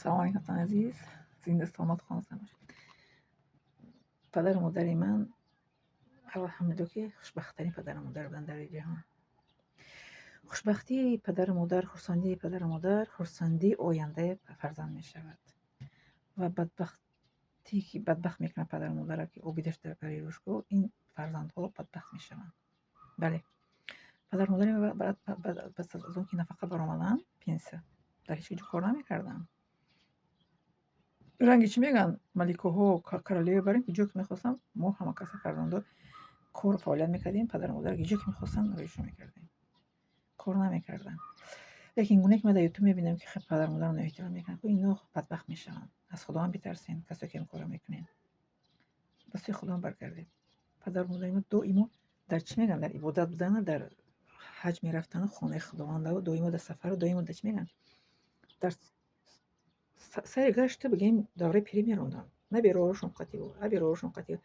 Салом алейкум, азиз. Зинда, саломат, хонасан бошед. Падару модари ман, алҳамдулилло, ки хушбахттарин падару модар буданд дар ҷаҳон. Хушбахтии падару модар, хурсандии падару модар хурсандии ояндаи фарзанд мешавад. Ва бадбахтие, ки бадбахт мекунад падару модарро, ки обидаш дар бари рӯшгоҳ, ин фарзандҳо бадбахт мешаванд. Бале, падару модари пас аз он ки нафақа баромаданд, пенсия, дар ҳеҷ ҷо кор намекарданд. Ранги чӣ мегӯянд, маликаҳо, королева барем, ки ҷое ки мехостанд, мо ҳама каса фарзандо кору фаъолият мекардем, падару модар ҷое ки мехостанд, роишон мекардем. Кор намекарданд. Лекин гуне ки ман дар Ютуб мебинам, ки падару модарро эҳтиром мекунанд, ино бадбахт мешаванд. Аз Худованд битарсен, касое ки ин корро мекунед. Ба сӯи Худованд баргардед. Падару модари мо доимо дар, чӣ мегӯянд, дар ибодат будану дар ҳаҷ мерафтану хонаи Худованда, доимо дар сафару доимо дар, чӣ мегӯянд, дар сари гашта, бигем, давраи пирӣ меронданд. Набераҳошон қативу абераҳошон қатив.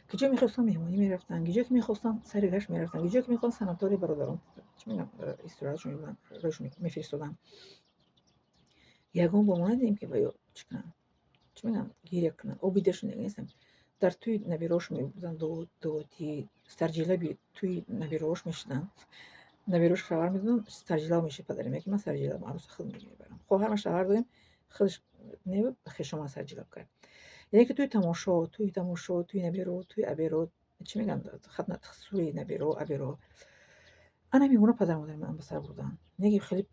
Ки ҷо мехостанд, меҳмонӣ мерафтанд, ки ҷо ки мехостанд, сари гашт мерафтанд, ки ҷо ки мехостанд, санаторий, бародарон, чӣ мегӯям, истироҳатшон мебурданд, роҳшон мефиристоданд. Ягон бор мо надидем, ки ва ё чӣ кунанд, чӣ мегӯянд, гиря кунанд. Обидашон нестам. Дар тӯи набераҳошон мебуданд, довати сарҷилаби тӯи набераҳош мешуданд. Набераҳош шавҳар медоданд, сарҷилав мешуд падарам. Яке ман сарҷилав арӯса худ мебарам. Хоҳарам шавҳар додем, худаш не, хешоман сарҷилав кард. Яъне ки тӯи тамошо, тӯи тамошо, тӯи наберо, тӯи аберо, чӣ мегӯянд, сури наберо, аберо. Ана ҳамин гуна падару модари ман ба сар бурданд. Неги хеле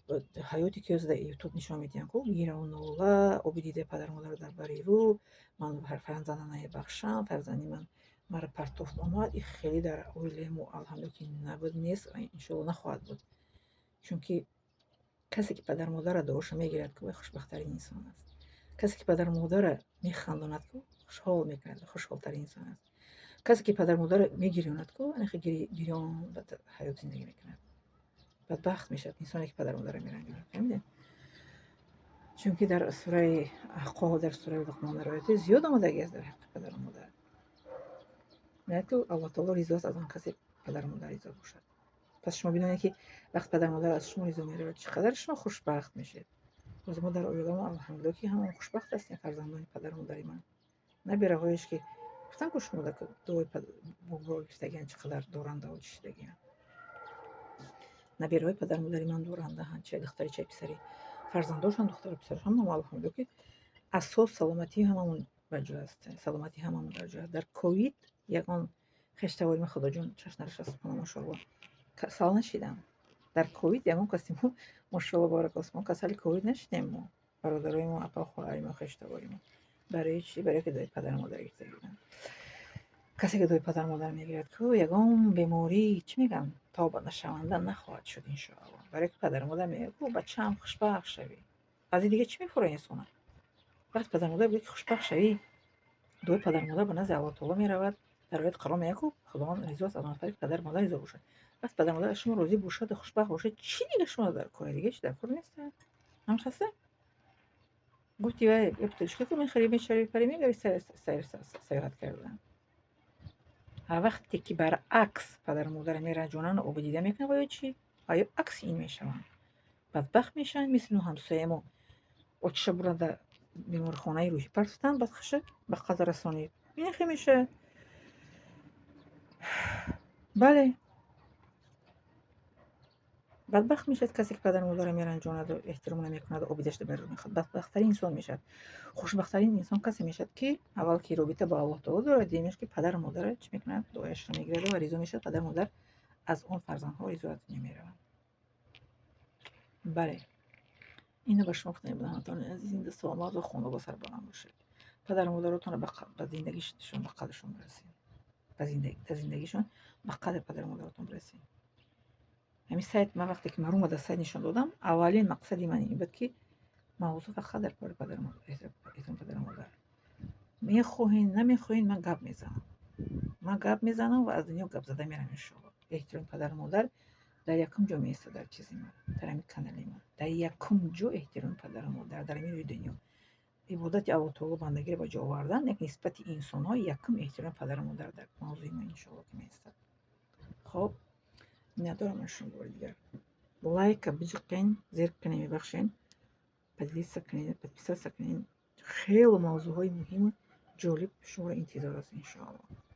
ҳаёте ки дар Ютуб нишон медиҳанд, ку гиряву нола, оби дидаи падару модарро дар бари рӯ, ман фарзанда намебахшам, фарзанди ман маро партофт омад, ин хеле дар оилаи мо, алҳамдулилло, ки набуд, нест ва иншоалло нахоҳад буд. Чунки касе ки падару модарро дуоша мегирад, ку вай хушбахттарин инсон аст. Касе ки падару модарро механдонад, ку хушҳол мекунад, хушҳолтарин инсон аст. Касе ки падару модарро мегирёнад, ку анахе гирён ба ҳаёт зиндагӣ мекунад. Бадбахт мешавад инсоне, ки падару модарро меранҷонад. Фаҳмидед? Чунки дар сураи Аҳқоф, дар сураи Луқмон дар оятҳои зиёд омадагиаст дар ҳаққи падару модар. Мегӯяд, ки Аллоҳ таоло ризо аст аз он касе падару модар ризо бошад. Пас шумо бидонед, ки вақт падару модар аз шумо ризо меравад, чӣ қадар шумо хушбахт мешавед. Боз мо дар оиламон, алҳамдулилло, ки ҳамон хушбахт ҳастем, фарзандони падару модари ман. Набераҳоеш, ки гуфтам ку шумо, дуои боборо гирифтагианд, чӣ қадар дорандаҳо чишидагианд. Набераҳои падару модари ман дорандаҳанд, чай духтари, чай писари. Фарзандошон, духтару писараш ҳамамо, алҳамдулилло, ки асос саломатии ҳамамон ба ҷо аст. Саломатии ҳамамон дар ҷо аст. Дар ковид ягон хештавори ман, Худоҷон, чашм нарашад, субҳона, машоалло, касал нашидам. Дар ковид ягон каси мо, машоалло, баракалло, мо касали ковид нашидем мо. Бародарои мо, апа, хоҳари мо, хештавори мо. Барои чӣ? Барое ки дуои падару модар гирифта буданд. Касе ки дуои падару модар мегирад, ку ягон беморӣ, чӣ мегӯянд, тоба нашаванда нахоҳад шуд, иншоалло. Барое ки падару модар мегӯяд, ку бачаам, хушбахт шавӣ. Аз ин дига чӣ мефурӯяд инсона? Вақте падару модар мегӯяд, ки хушбахт шавӣ, дуои падару модар ба назди Аллоҳ таоло меравад. Дар ояти Қуръон мегӯяд, ку Худованд ризо аст аз он нафаре, ки падару модар ризо бошад. Вақте падару модар аз шумо розӣ бошаду хушбахт бошад, чӣ дига шумо дар кор? Дига чӣ дар кор нест? Ҳамхаста? Гуфти вай чӣ мехарӣ, мешавӣ, парӣ мегари сайёҳат кардан. Ҳар вақте ки баръакс падару модарро меранҷонанд, обидида мекунанд, ва ё чӣ? Ва ё акси ин мешаванд. Бадбахт мешаванд, мисли ҳамсояи мо. Отиша бурда дар беморхонаи рӯҳӣ партофтанд, баъд хаша ба қатл расонид. Ин хел мешавад. Бале. Бадбахт мешавад касе, ки падару модарро меранҷонаду эҳтиром намекунаду обидашро бар рӯ мехоҳад. Бадбахттарин инсон мешавад. Хушбахттарин инсон касе мешавад, ки аввал ки робита бо Аллоҳ таоло дорад, дуюмаш, ки падару модарро чӣ мекунад, дуояшро мегирад ва ризо мешавад, падару модар аз он фарзандҳо ризо аз дунё мераванд. Бале. Ино ба шумо гуфтани будам, ҳамватанони азиз, зинда, саломат ва хонобо сарбаланд бошед. Падару модаротонро ба зиндагишон, ба қадршон бирасед. Дар зиндагишон ба қадри падару модаротон бирасед. Ҳамин сайт ман вақте ки марума дар сайт нишон додам, аввалин мақсади ман ин буд, ки мавзӯъ фақат дар бораи падару эҳтироми падару модар. Мехоҳед, намехоҳед, ман гап мезанам. Ман гап мезанам ва аз дунё гап зада мерам, иншоалло. Эҳтироми падару модар дар якум ҷо меистад дар чизи ман, дар ҳамин канали ман. Дар якум ҷо эҳтироми падару модар дар ҳамин рӯи дунё. Ибодати Аллоҳ таоло, бандагиро ба ҷо овардан, як нисбати инсонҳо якум эҳтироми падару модар дар мавзӯи ман, иншоалло, ки меистад. Хоб, миннатдорам аз шумо бори дигар. Лайка биҷиқен, зер кунем, мебахшен. Поделиться кунед, подписаться кунед. Хеле мавзӯъҳои муҳиму ҷолиб шуморо интизор аст, иншоалло.